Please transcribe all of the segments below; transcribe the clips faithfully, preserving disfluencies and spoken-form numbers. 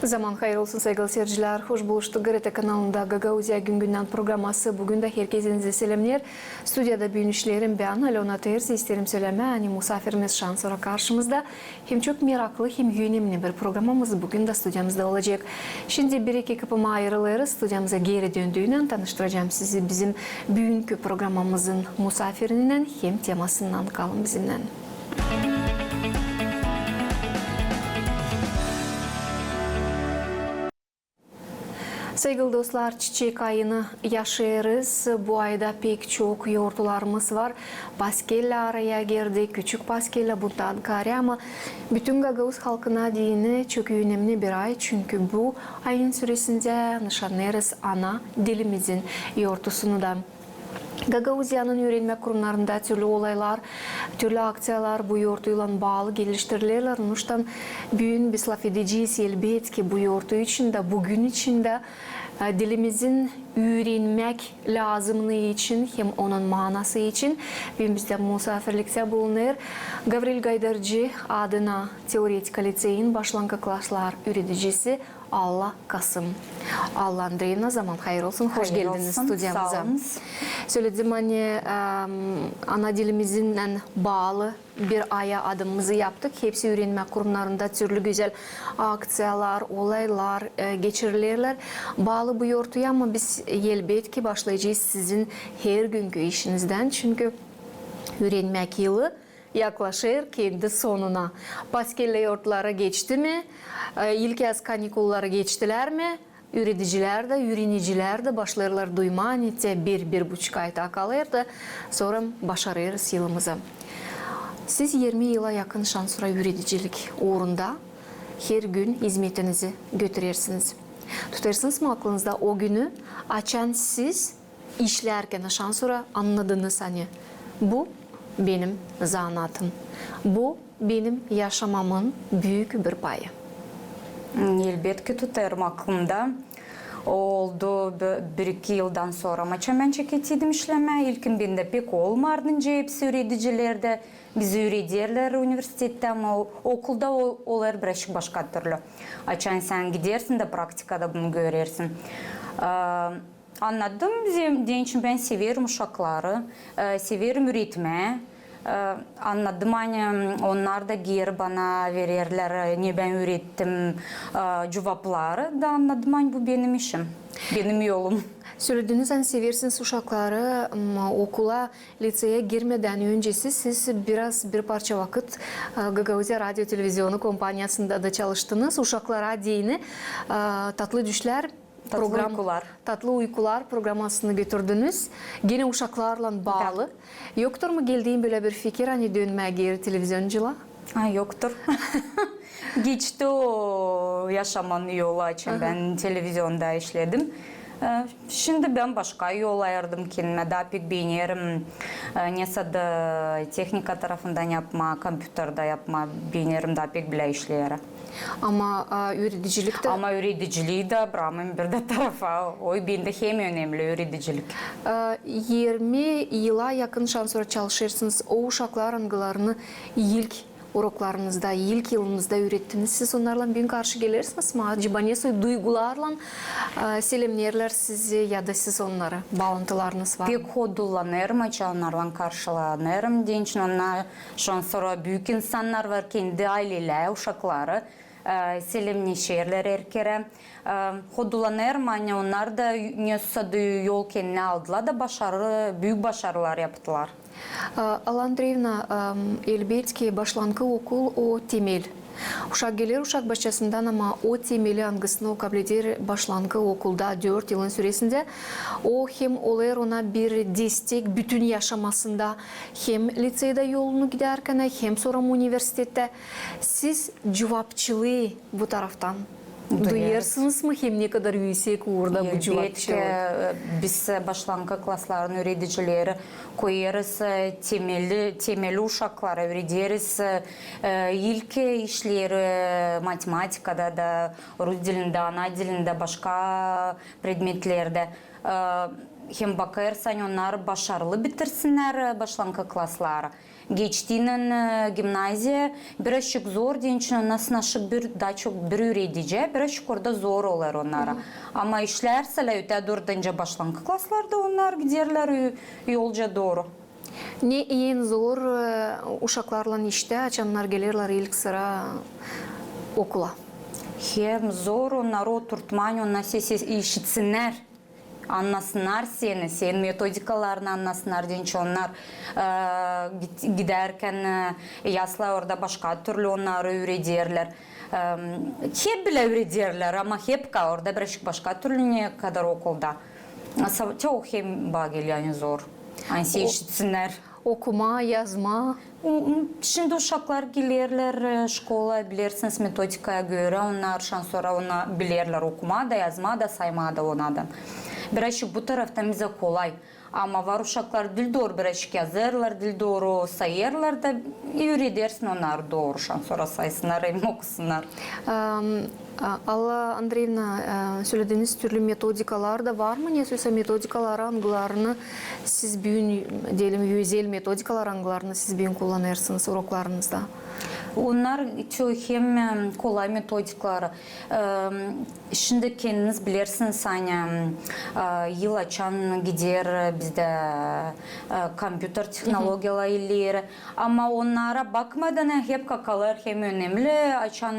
Zaman hayır olsun, saygılı seyircilär. Hoş buluştuk. GRT kanalında Gagauziya gün-gündän programası bugün dä herkezi selämneer. Studiyada büün işleerim bän, Alöna Terzi. İsteerim sölemää, ani musaafirimiz şansora karşımızda. Hem çok meraklı, hem önemli bir programamız bugün dä studiyamızda olacek. Şindi bir-iki kıpıma ayırılêrız. Studiyamıza geeri döndüynän tanıştıracam sizi bizim büünkü programamızın musaafirinnän hem temasınnan. Kalın bizimnän. Saygılı dostlar, çiçek ayını yaşêêrız. Bu ayda pek çok yortularımız var. Paskellä araya girdi, küçük Paskellä bundan kaarä, ama bütün gagauz halkına deyni çok önemli bir ay, çünkü bu ayın süresindä nışannêêrız ana dilimizin yortusunu da. Gagauziyanın üürenmä kurumnarında türlü olaylar, türlü akţiyalar bu yortuylan baalı geliştirilerlär. Onuştan büün biz lafedecez, elbetki, bu yortu için dä, bu gün için dä, e, dilimizin üürenmäk lääzımnıı için hem onun maanası için. Büün bizdä musaafirliktä bulunêr Gavril Gaydarcı adına teoretika liţeyin başlankı klaslar üüredicisi Alla Kasım. Alla Andreevna, zaman hayır olsun. Hoş geldiniz studiyamıza. Söleyim, sağ olun. Söledim, ani, em, ana dilimizinnän baalı bir aya adımımızı yaptık. Hepsi üürenmä kurumnarında türlü gözäl akţiyalar, olaylar, e, geçirilerlär baalı bu yortuya, ama biz, elbetki, başlayacez sizin hergünkü işinizdän, çünkü üürenmäk yılı yaklaşêr kendi sonuna. Paskellä yortuları geçti mi? E, ilk yaz kanikulları geçtilär mi? Üüredicilär dä, üürenicilär dä başlêêrlar duymaa, ani te bir, bir buçuk ay taa kalêr da, sora başarêrız yılımızı. Siz irmi yıla yakın şansora üüredicilik uurunda hergün izmetinizi götürersiniz. Tutêrsınız mı aklınızda o günü, açan siz işlärkän şansora annadınız, ani bu benim zanaatım, bu benim yaşamamın büük bir payı? Elbetki, tutêrım aklımda. O oldu bi-, bir-iki yıldan sora, açan bän çeketiydim işlemää. İlkin bendä pek olmardı, nicä hepsi üüredicilerdä. Bizi üürederlär universitettä, ama o-, okulda o-, olêr birazçık başka türlü. Açan sän gidersin dä praktikada bunu görersin. Ee, Annadım, deyni için bän severim uşakları, e, severim üüretmää. E, annadım, ani onnar da geeri bana vererlär, e, ne bän üürettim, e, cuvapları da, annadım, ani bu benim işim, benim yolum. Sölediniz, ani seversiniz uşakları, m, okula, liţeya girmedän öncesi siz biraz, bir parça vakıt, e, Gagauziya radio televizionu kompaniyasında da çalıştınız. Uşaklara deyni, e, Tatlı düşlär Tatlı uykular. Tatlı uykular programasını götürdünüz. Genä uşaklarlan baalı. Yoktur mu geldiin bölä bir fikir, ani dönmää geeri televizionculuğa? Ha, yoktur. Geçti o yaşamanın yolu, açan bän televizionda işledim. E, şindi bän başka yol ayırdım kendimä, taa pek beenerim, e, nesä dä tehnika tarafından yapmaa, kompyuterdä yapmaa beenerim taa pek bilä işleri. Ama, e, üüredicilik dä... Ama üüredicilii dä bramêêrım bir dä tarafa. O bendä hem önemli üüredicilik. E, irmi yıla yakın şansora çalışêrsınız. O uşaklar, angılarını ilk uroklarınızda, ilk yılınızda üürettiniz, siz onnarlan büün karşı gelersiniz mi? Acaba ne soy duygularlan, e, selemneerlär sizi ya da siz onnarı? Baalantılarınız var mı? Pek hodullanêrım, açan onnarlan karşılanêrım. Deyni için onnar şansora büük insannar var, kendi aylelär, uşakları, e, selemneşerlär er kerä. E, hodullanêrım, ani onnar da nesä dä yol kendinä aldılar da başarı, büük başarılar yaptılar. E, Alla Andreevna, e, elbetki, başlankı okul o temel. Uşak geler uşak başçasından, ama o temeli, angısını o kableder başlankı okulda dört yılın süresindä, o hem olêr ona bir destek bütün yaşamasında, hem liţeyda yolunu gidärkän, hem sora universitettä. Siz cuvapçılıı bu taraftan duyêrsınız mı, hem ne kadar üüsek uurda bu cuvapçılık? Elbetki, e, biz, e, başlankı klasların üüredicileri koyêrız, e, temeli, temeli uşaklara, üürederiz, e, ilk işleri matematikada da, rus dilindä, ana dilindä, başka predmetlerdä. E, hem bakêrız, ani onnar başarılı bitirsinnär, e, başlankı klasları. Geçtiynän, e, gimnaziya birazçık zor, deyni için onnar sınaşıp bir, taa çok bir üürediciyä, birazçık orada zor olêr onnara. Ama işlärsälär, ötää dördüncü başlankı klaslarda onnar giderlär ü-, yolca dooru. Ne en zor, e, uşaklarlan iştä, açan onnar gelerlär ilk sıra okula? Hem zor onnarı oturtmaa, onnar seni işitsinnär, annasınnar seni, senin metodikalarını annasınnar, deyni için onnar, e, git-, gidärkän, e, yaslaa orada başka türlü onnarı üürederlär. E, hep bile üürederlär, ama hep ka orada birazçık başka türlü, ne kadar okulda. Sa-, çok hem bana geler, ani zor. Ani seni işitsinnär. Okumaa, yazmaa. Şindi uşaklar gelerlär, e, şkolaya, bilersiniz, metodikaya görä, onnar şansora onu bilerlär okumaa da, yazmaa da, saymaa da onnadan. Birazçık bu taraftan bizä kolay. Ama var uşaklar diil dooru birazçık yazêrlar, diil dooru sayêrlar da, üüredersin onnarı dooru, şansora saysınnar hem okusunnar. Am, A, Alla Andreevna, e, sölediniz, türlü metodikalar da var mı? Ne söz metodikalar, angılarını siz büün, deyelim, özel metodikalar, angılarını siz büün kullanêrsınız uroklarınızda? Onnar hem, e, kolay metodikalar. E, şindi kendiniz bilersiniz, ani, e, yıl açan gider bizdä, e, kompüter tehnologiyaları ileri. Ama onnara bakmadan, hep kalêr hem önemli, açan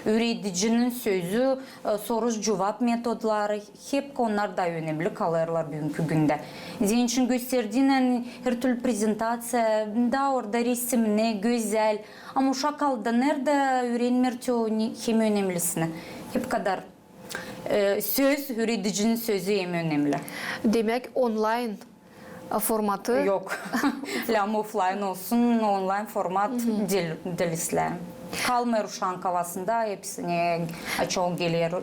üüredicinin sözü, e, soruş-cuvap metodları, hep onnar da önemli kalêrlar büünkü gündä. Deyni için gösterdiynän hertürlü prezentaţiya, da orada resimni, gözäl. Ama uşak aldanêr da üürenmeer te o ne-, hem önemlisini. Hep kadar, e, söz, üüredicinin sözü hem önemli. Demäk, onlayn formatı. Yok. Lääzım oflayn olsun, onlayn format diil, diil islää. Kalmêêr uşaanın kafasında hepsini, açan o geler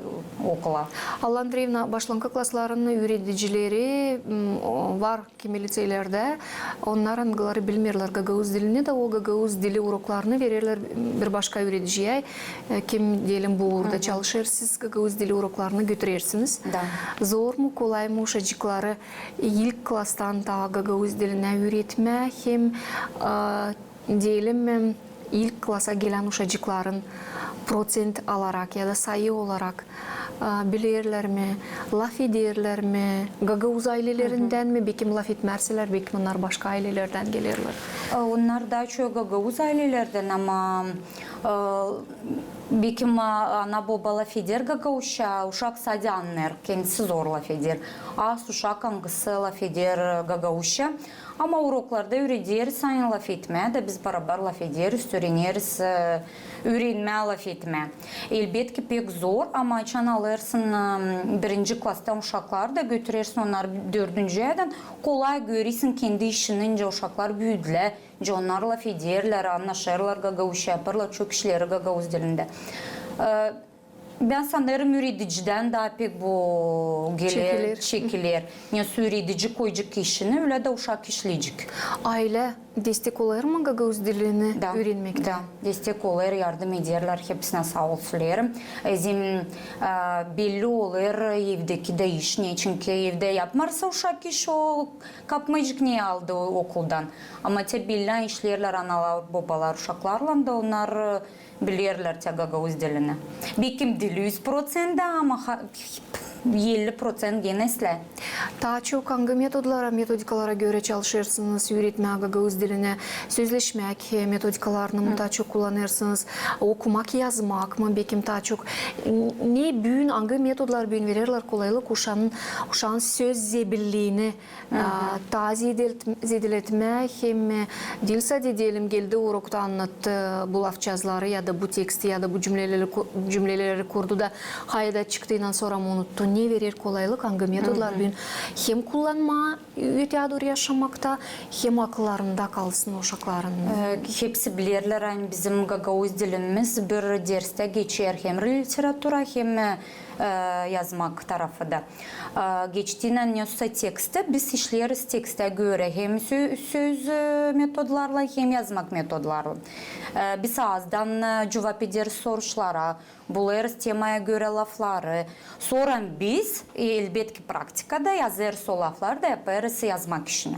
okula. Alla Andreevna, başlankı klasların üüredicileri, m, o, var kimi liţeylerdä, onnar, angıları bilmeerlär gagauz dilini da, o gagauz dili uroklarını vererlär bir başka üürediciyä, e, kim, deyelim, bu uurda çalışêr, siz gagauz dili uroklarını götürersiniz. Da. Zor mu, kolay mı uşacıkları ilk klastan taa gagauz dilinä üüretmää hem, e, deyelim, e, ilk klasa gelän uşacıkların proţent olarak ya da sayı olarak, e, bilerlär mi, lafederlär mi, gagauz aylelerindän mi, bekim lafetmärseler, bekim onnar başka aylelerdän gelerlär? E, onnar taa çok gagauz aylelerdän, ama, e, bekim, e, ana-boba lafeder gagauzça, uşak sade annêêr, kendisi zor lafeder. Az uşak, angısı lafeder gagauzça. Ama uroklarda üürederiz, ani lafetmää da biz barabar lafederiz, üüreneriz, e, üürenmää lafetmää. Elbetki, pek zor, ama açan alêrsın, e, birinci klastan uşakları da götürersin onnarı dördüncüyädän, kolay görersin kendi işini, nicä uşaklar büüdülär, nicä onnar lafederlär, annaşêrlar gagauzça, yapêrlar çok işleri gagauz dilindä. E, Bän sanêrım, üüredicidän taa pek bu geler, çekiler. Çekiler. Nesoy üüredici koyacek işini, ölä dä uşak işleyecek. Aylä destek olêr mı gagauz dilini üürenmektä? Da, destek olêr, yardım ederlär, hepsinä saa olsunlar. Bizim, e, belli olêr evdeki dä iş, neçin ki evdä yapmêêrsa uşak iş, o kapmayacek ne aldı okuldan. Ama te belli işlerlär analar, bobalar uşaklarlan da, onnar, e, bilerlär te gagauz dilini. Bekim diil üz proţent, ama ha-, elli proţent genä islää. Taa çok angı metodlara, metodikalara görä çalışêrsınız üüretmää gagauz dilinä? Sözleşmäk, e, metodikalarını mı taa çok kullanêrsınız? Okumak, yazmak mı, bekim taa çok? N-, ne büün, angı metodlar büün vererlär kolaylık uşaanın, uşaanın söz zebilliini A, taa zedelet-, zedeletmää hem, e, diil sade deyelim, geldi urokta, annattı bu lafçazları ya da bu teksti ya da bu cümleleri ku-, cümleleri kurdu da hayda çıktı, ondan sora mı unuttu. Ne verer kolaylık, angı metodlar büün hem kullanmaa öteyä dooru yaşamakta, hem akıllarında kalsın uşakların. E, hepsi bilerlär, ani bizim gagauz dilimiz bir derstä geçer, hem literatura, hem, e, yazmak tarafı da. A, geçtiynän nesoysa teksti, biz işleriz tekstä görä, hem sö-, söz, e, metodlarlan, hem yazmak metodlarlan. E, biz aazdan, e, cuvap ederiz soruşlara, bulêrız temaya görä lafları. Sora biz, e, elbetki, praktikada yazêrız o lafları da yapêrız yazmak işini.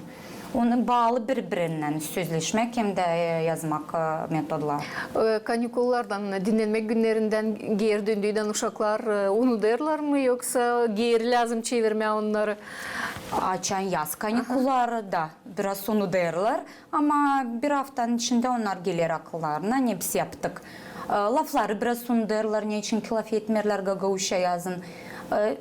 Onu baalı biri-birinnän sözleşmäk hem dä, e, yazmak, e, metodlar. E, kanikullardan, dinnenmäk günnerindän geeri döndüydän uşaklar, e, unudêrlar mı, yoksa geeri lääzım çevirmää onnarı? Açan yaz kanikulları da biraz unudêrlar, ama bir aftanın içindä onnar geler akıllarına, ne biz yaptık. E, lafları biraz unudêrlar, neçin ki lafetmeerlär gagauzça yazın. E,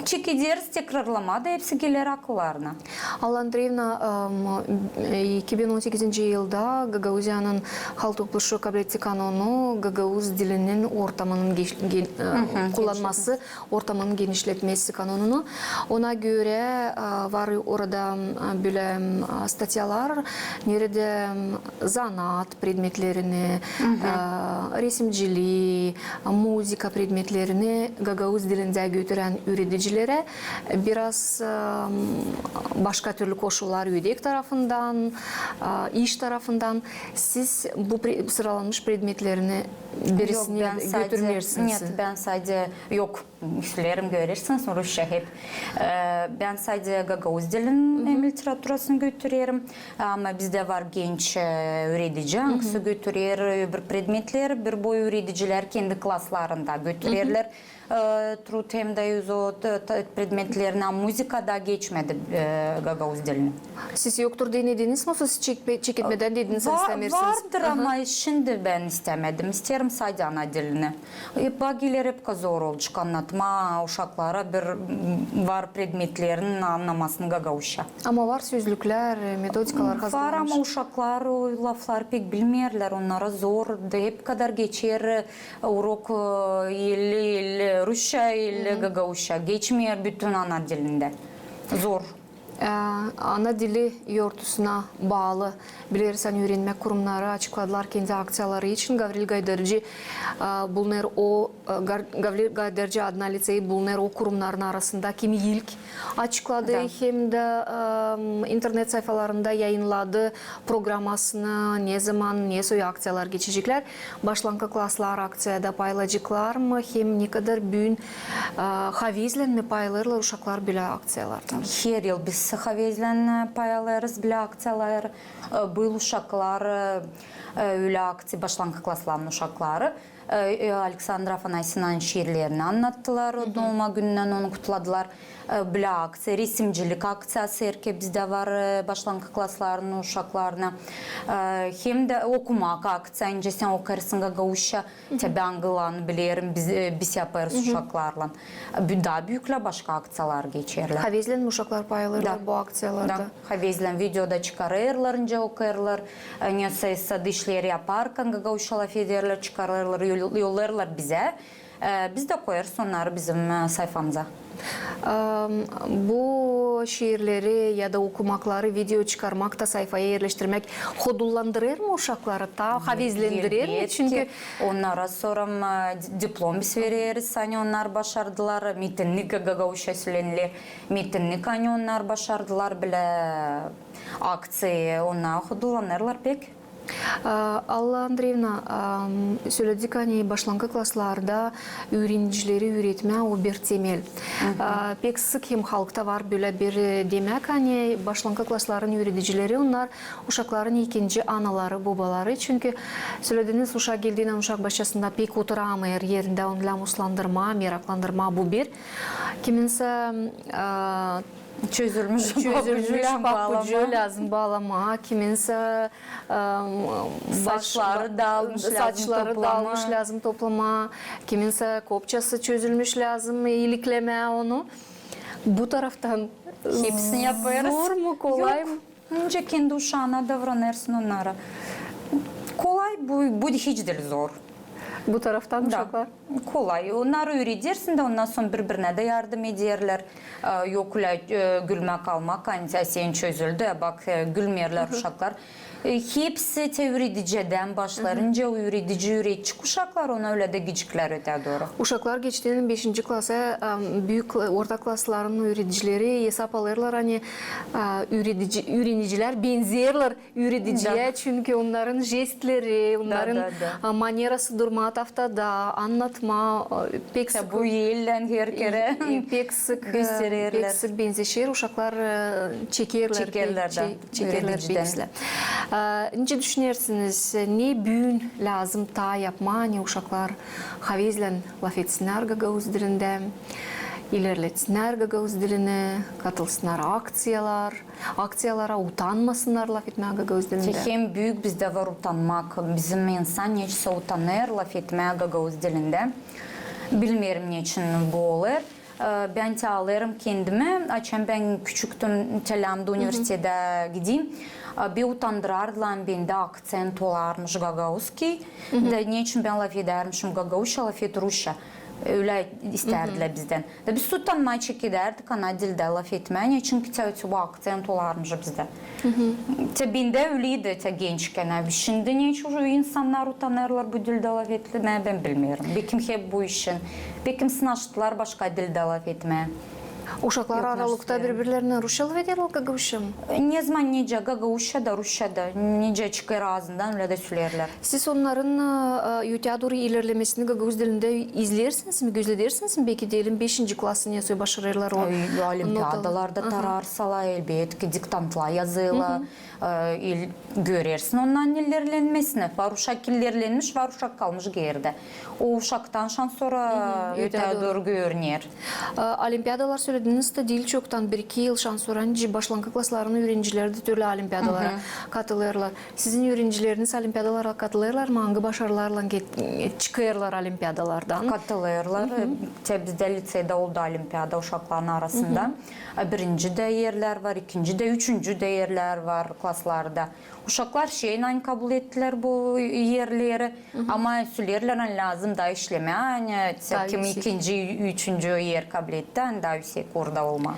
çekederiz tekrarlamaa da, hepsi geler akıllarına. Alla Andreevna, em, e, iki bin on sekizinci yılda Gagauziyanın Halk Topluşu kabletti kanonu gagauz dilinin ortamının geç-, gen-, e, kullanması ortamının genişletmesi kanonunu. Ona görä, e, var orada, e, bölä, e, statyalar, neredä, e, zanaat predmetlerini, e, resimcilii, muzıka predmetlerini gagauz dilindä götürän üüredicilerä biraz, e, başka türlü koşullar, ödek tarafından, e, iş tarafından. Siz bu pre-, sıralanmış predmetlerini birisini götürmeersiniz? Yok, bän sade, yok, Söleerim, görersiniz, rusça hep. E, bän sade gagauz dilin hem literaturasını götürerim. Ama bizdä var genç, e, üüredici, angısı götürer öbür predmetleri, bir boy üüredicilär kendi klaslarında götürerlär, e, trud hem dä izo t-, t-, predmetlerini, a muzıka da geçmedi, e, gagauz dilini. Siz yoktur denediniz mi? Siz çekme-, çeketmedän dediniz, istämeersiniz. Vardır, ama şindi bän istämedim. İsteerim sade ana dilini. E, bak, geler hep zor olacek annatmaa uşaklara bir, m, var predmetlerin annamasını gagauzça. Ama var sözlüklär, e, metodikalar hazırlanmış. Var, ama uşaklar o lafları pek bilmeerlär, onnara zor. Da hep kadar geçer, e, urok, e, elli elli rusça, elli gagauzça. Geçmeer bütün ana dilindä. Zor. E, ana dili yortusuna baalı, bileriz, ani üürenmäk kurumnarı açıkladılar kendi akţiyaları için. Gavril Gaydarci, e, bulunêr o, e, Gar-, Gavril Gaydarci adına liţey bulunêr o kurumnarın arasında, kim ilk açıkladı hem dä, e, internet sayfalarında yayınladı programasını, ne zaman, ne soy akţiyalar geçeceklär. Başlankı klaslar akţiyada payılaceklar mı? Hem ne kadar büün, e, havezlän mi payılêrlar uşaklar bölä akţiyalardan? Her yıl biz havezlän, e, payılêrız bölä akţiyalar. E, bu yıl uşaklar, e, e, ölä akţiya, başlankı klasların uşakları, e, e, Aleksandr Afanasyevnan şiirlerini annattılar, o duuma günündän onu kutladılar. E, bölä akţiya, resimcilik akţiyası erkän bizdä var, e, başlankı klasların uşaklarına. E, hem dä okumak akţiya, nicä sän okêrsın gagauzça, te bän angılarını bilerim, biz, e, biz yapêrız uşaklarlan. E, bü-, daa büüklär başka akţiyalar geçerlär. Havezlän mi uşaklar payılêrlar bu akţiyalarda? Da. Havezlän videoda çıkarêrlar, nicä okêrlar, e, ne sa-, sad işleri yaparkan gagauzça lafederlär, çıkarêrlar, yol-, yollêêrlar bizä. E, biz dä koyêrız onnarı bizim, e, sayfamıza. Em, bu şiirleri ya da okumakları video çıkarmak da, sayfaya erleştirmäk hodullandırêr mı uşakları, taa havezlendirêr mi? Elbetki. Çünkü onnara sora, e, di-, diplom biz vereriz, ani onnar başardılar, metinnik, gagauzça sölenilä, metinnik, ani onnar başardılar bölä akţiyayı, onnar hodullanêrlar pek. A, Alla Andreevna, a, söledik, ani başlankı klaslarda üürenicileri üüretmää o bir temel. A, pek sık hem halkta var bölä bir, e, demäk, ani başlankı klasların üüredicileri, onnar uşakların ikinci anaları, bobaları. Çünkü sölediniz, uşak geldiynän uşak başçasında pek oturamêêr erindä, onu lääzım uslandırmaa, meraklandırmaa, bu bir. Kiminsä, a, çözülmüş papucu lääzım baalamaa, kiminsä, em, saçları daalmış, lääzım toplamaa. Kiminsä kopçası çözülmüş, lääzım iliklemää onu. Bu taraftan hepsini yapêrız. Zor mu, kolay mı? Yok. Nicä kendi uşaana davranêrsın onnara. Kolay bu, bu hiç diil zor. Bu taraftan uşaklar? Kolay. Onnarı üüredersin dä, ondan sora biri-birinä dä yardım ederlär. E, yok ölä, e, gülmäk-almak, ani sen çözüldü, e, bak, e, gülmeerlär uşaklar. E, hepsi te üüredicedän başlar. Nicä üüredici üüredecek uşaklar, ona ölä dä giciklär ötää dooru. Uşaklar geçtiler beşinci klasa, am, büük kla-, orta klasların üüredicileri esap alêrlar, ani, a, üüredici, üürenicilär benzerlär üürediciyä, çünkü onnarın jestleri, onnarın, a, manerası durmaa taftada, annatmaa, a, pek sık. Bu ellän her kerä, e, pek sık, e, pek sık benzeşer, uşaklar, e, çekerlär, çekerlär pek sık. A, nicä düşünersiniz, ne büün lääzım taa yapmaa, ani uşaklar havezlän lafetsinnär gagauz dilindä, ilerletsinnär gagauz dilini, katılsınnar akţiyalar, akţiyalara, utanmasınnar lafetmää gagauz dilindä. Hem büük bizdä var utanmak. Bizim insan neçin utanêr lafetmää gagauz dilindä. Bilmeerim, neçin bu olêr. E, bän te alêrım kendimä, açan bän küçüktüm, te lääzımdı universitetä gideyim. E, beni utandırardılar, ani bendä akţent olarmış gagauzskiy. Da neçin bän lafedärmişim gagauzça, lafet rusça. Ölä istärdilär bizdän. Da biz utanmaa çekedärdik ana dildä lafetmää, neçin ki te, te bu akţent olarmış bizdä. Te bendä öleydi te gençkän. Şindi neçin insannar utanêrlar bu dildä lafetmää, bän bilmeerim. Bekim hep bu için. Bekim sınaştılar başka dildä lafetmää. Uşaklar aralıkta biri-birlerinä rusça lafederlär, gagauzça mı? Ne zaman nicä, gagauzça da, rusça da, nicä çıkêr aazından, ölä dä söleerlär. Siz onnarın, e, ötää dooru ilerlemesini gagauz dilindä izlersiniz mi, gözledersiniz mi? Beki deyelim, beşinci klası nesoy başarêrlar o. Ay, olimpiadalarda tararsalar, elbetki, diktantlar yazêrlar. E, görersin onnarın ilerlenmesini. Var uşak ilerlenmiş, var uşak kalmış geridä. O uşaktan şansora ötää dooru görüner. E, olimpiadalar sölediniz dä, diil çoktan, bir-iki yıl şansora, nicä başlankı klasların üürenicileri dä türlü olimpiadalara katılêrlar. Sizin üürenicileriniz olimpiadalara katılêrlar mı? Angı başarılarlan get-, çıkêrlar olimpiadalardan? Katılêrlar. Te bizdä liţeydä oldu olimpiada uşakların arasında. Birinci dä erlär var, ikinci dä, üçüncü dä erlär var klaslarda. Uşaklar şeynän kabul ettilär bu erleri. Ama söleerlär, ani lääzım taa işlemää, ani kim ikinci, üçüncü er kabul etti, ani taa üüsek orada olmaa.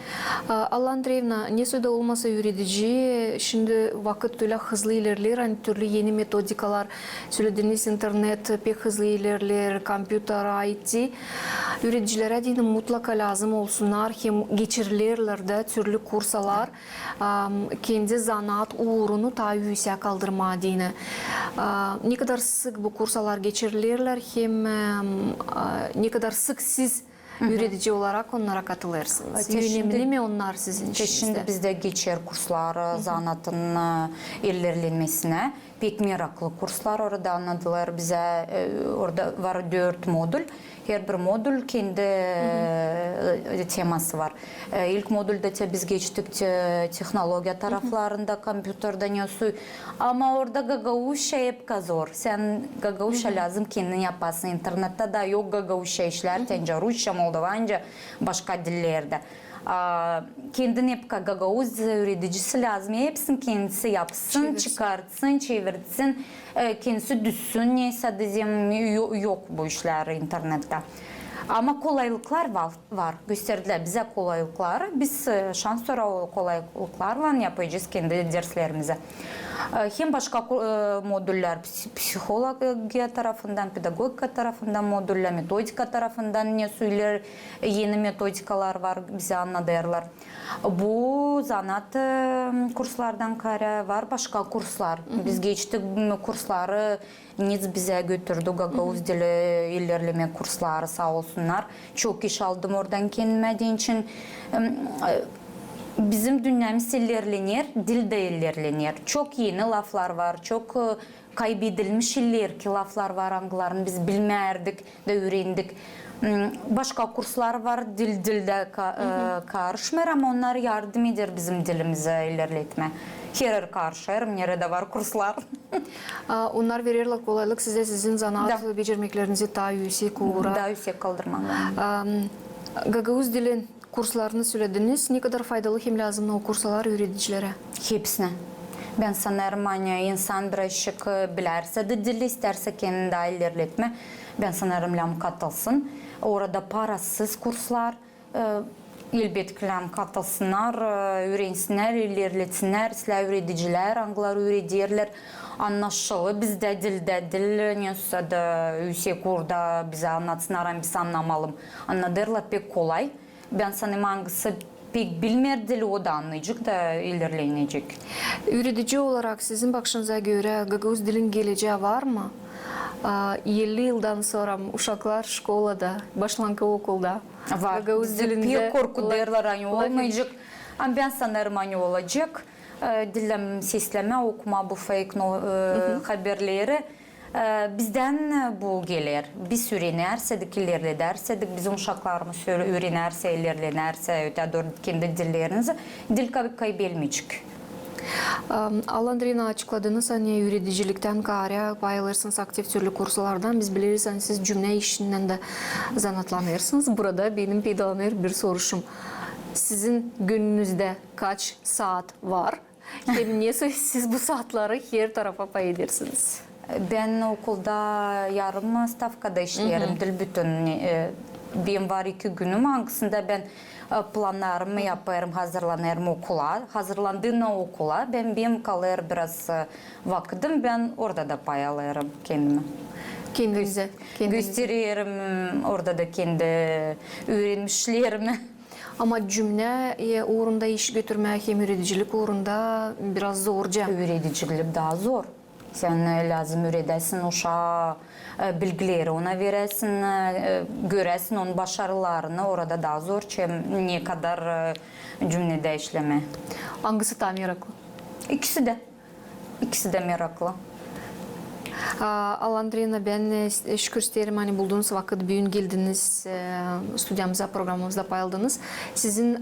A, Alla Andreevna, nesoy da olmasa üüredici, şindi vakıt ölä hızlı ilerleer, ani türlü eni metodikalar, sölediniz, internet pek hızlı ilerleer, kompyuter, I T. Üüredicilerä deyni mutlaka lääzım olsunnar, hem geçirilerlär dä türlü kursalar, am, kendi zanaat uurunu taa üüsää kaldırmaa deyni. A, ne kadar sık bu kursalar geçirilerlär, hem, em, a, ne kadar sık siz üüredici olarak onnara katılêrsınız? Önemli mi onnar sizin işinizdä? Şindi bizdä geçer kurslar, e, zanaatın, e, ilerlenmesinä. Pek meraklı kurslar orada annadılar bizä. E, orada var dört modul. Herbir modul kendi, e, teması var. E, ilk moduldä te biz geçtik te-, tehnologiya taraflarında, kompyuterdä nesoy. Ama orada gagauzça hep zor. Sän gagauzça lääzım kendin yapasın. İnternettä dä yok gagauzça işlär, te ancak rusça, moldovanca, başka dillerdä. A, kendin hep gagauz üüredicisi lääzım hepsini kendisi yapsın, çıkartsın, çevirsin, e, kendisi düzsün, neysä deyim, yo-, yok bu işlär internettä. Ama kolaylıklar var, var. Gösterdilär bizä kolaylıkları. Biz, e, şansora o kolaylıklarlan yapacez kendi derslerimizi. E, hem başka ku-, e, modullär psi-, psihologiya tarafından, pedagogika tarafından modullär, metodika tarafından nesoy eni metodikalar var, bizä annadêrlar. Bu zanaat, e, kurslardan kaarä var başka kurslar. Biz geçtik, m, kursları, NIDS bizä götürdü gagauz dili ilerlemek kursları, saa olsunnar. Çok iş aldım oradan kendimä deyni için. Em, e, bizim dünnämiz ilerlener, dil dä ilerlener. Çok eni laflar var, çok, e, kaybedilmiş ilerki laflar var, angılarını biz bilmärdik da üürendik. M, başka kurslar var, dil dildä ka-, e, karışmêêr, ama onnar yardım eder bizim dilimizä ilerletmää. Herer karışêrım, neredä var kurslar. A, onnar vererlär kolaylık sizä, sizin zanaat becermeklerinizi taa üüsek uura. Taa üüsek kaldırmaa. Am, gagauz dilin kurslarını sölediniz. Ne kadar faydalı hem lääzımnı o kursalar üüredicilerä? Hepsinä. Bän sanêrım, ani insan birazcık, e, bilärsä dä dili, istärsä kendini taa ilerletmää, bän sanêrım, lääzım katılsın. Orada parasız kurslar, e, Elbetki, katılsınnar, e, üürensinnär, ilerletsinnär, islää üüredicilär, angıları üürederlär. Annaşılêr bizdä dildä, dil, ne olsa da üüsek orada bizä annatsınnar, ani biz annamalım. Annadêrlar pek kolay. Bän sanêrım, angısı pek bilmeer dili, o da annayacek da ilerlenecek. Üüredici olarak, sizin bakışınıza görä, gagauz dilin gelecää var mı? A, elli yıldan sora uşaklar şkolada, başlankı okulda. Var. Gagauz dilindä pek korkudêrlar, ani olmayacek. Ama bän sanêrım, ani olacek. E, dilemää seslemää, okumaa bu fake no-, e, haberleri. E, bizdän bu geler. Biz üürenärsä, ilerledärsä, bizim uşaklarımız üürenärsä, ilerlenärsä, ötää dooru kendi dillerini, dil kay-, kaybelmeyecek. Am, Alla Andreyevna, açıkladınız, ani üürediciliktän kaarä pay alêrsınız aktiv türlü kurslardan. Biz bileriz, ani siz cümnä işindän dä zanaatlanêrsınız. Burada benim peydalanêr bir soruşum. Sizin gününüzdä kaç saat var? Hem nesoy siz bu saatları her tarafa pay edersiniz? Bän okulda yarım stavkada işleerim, diil bütün. E, benim var iki günüm, angısında bän, e, plannarımı yapêrım, hazırlanêrım okula. Hazırlandıynan okula, bän, benim kalêr biraz, e, vakıdım, bän orada da pay alêrım kendimi. Kendinizä, kendinizä. Göstererim orada da kendi üürenmişlerimi. Ama cümnä, e, uurunda iş götürmää hem üüredicilik uurunda biraz zorca. Üüredicilik taa zor. Sän, e, lääzım üüredäsin uşaa, e, bilgileri ona veräsin, e, göräsin onun başarılarını, orada taa zor, çem ne kadar, e, cümnedä işlemää. Angısı taa meraklı? İkisi dä. İkisi dä meraklı. A, Alla Andreyevna, bän, e, şükür isteerim, ani buldunuz vakıt, büün geldiniz, e, studiyamıza, programamızda pay aldınız. Sizin, e,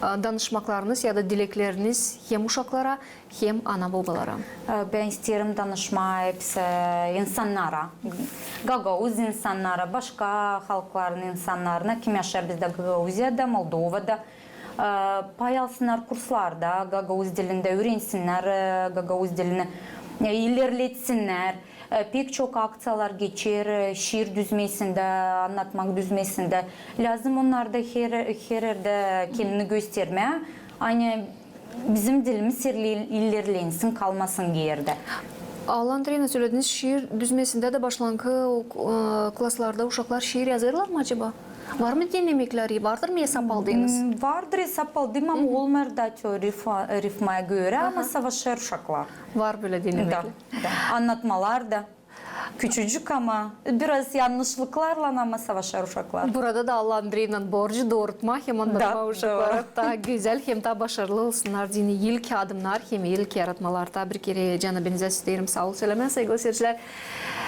danışmaklarınız ya da dilekleriniz hem uşaklara, hem ana-bobalara. E, bän isteerim danışmaa hepsi insannara, gagauz insannara, başka halkların insannarına, kim yaşêêr bizdä Gagauziyada, Moldovada. E, pay alsınnar kurslarda gagauz dilindä, üürensinnär, e, gagauz dilini, e, ilerletsinnär. E, pek çok akţiyalar geçer, e, şiir düzmesindä, annatmak düzmesindä. Lääzım onnarda her, her erdä kendini göstermää, ani bizim dilimiz ilerlensin, kalmasın geerdä. Alla Andreyevna, sölediniz, şiir düzmesindä dä başlankı ok-, e, klaslarda uşaklar şiir yazêrlar mı acaba? Var mı denemekleri? Vardır mı esap aldınız? M, vardır esap aldım, ama olmêêr da te rifma, rifmaya görä, ama savaşêr uşaklar. Var bölä denemekler. Da, da. Annatmalar da. Küçücük, ama biraz yannışlıklarlan, ama savaşêr uşaklar. Burada da Alla Andreyevnanın borcu doorutmaa hem annatmaa uşaklara, taa gözäl hem taa başarılı olsunnar deyni ilk adımnar hem ilk yaratmalar. Taa bir kerä canı benzä isteerim saa ol sölemää, saygılı seyircilär.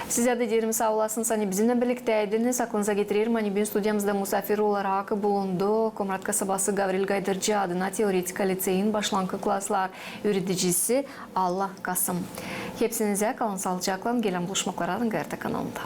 Sizä dä deerim saa olasınız, ani bizimnän birliktäydiniz. Aklınıza getirerim, ani büün studiyamızda musaafir olarak bulundu Komrat kasabası Gavril Gaydırcı adına teoretika liţeyin başlankı klaslar üüredicisi Alla Kasım. Hepsinizä kalın saalıcaklan, gelin buluşmaklara Gayerta kanalında.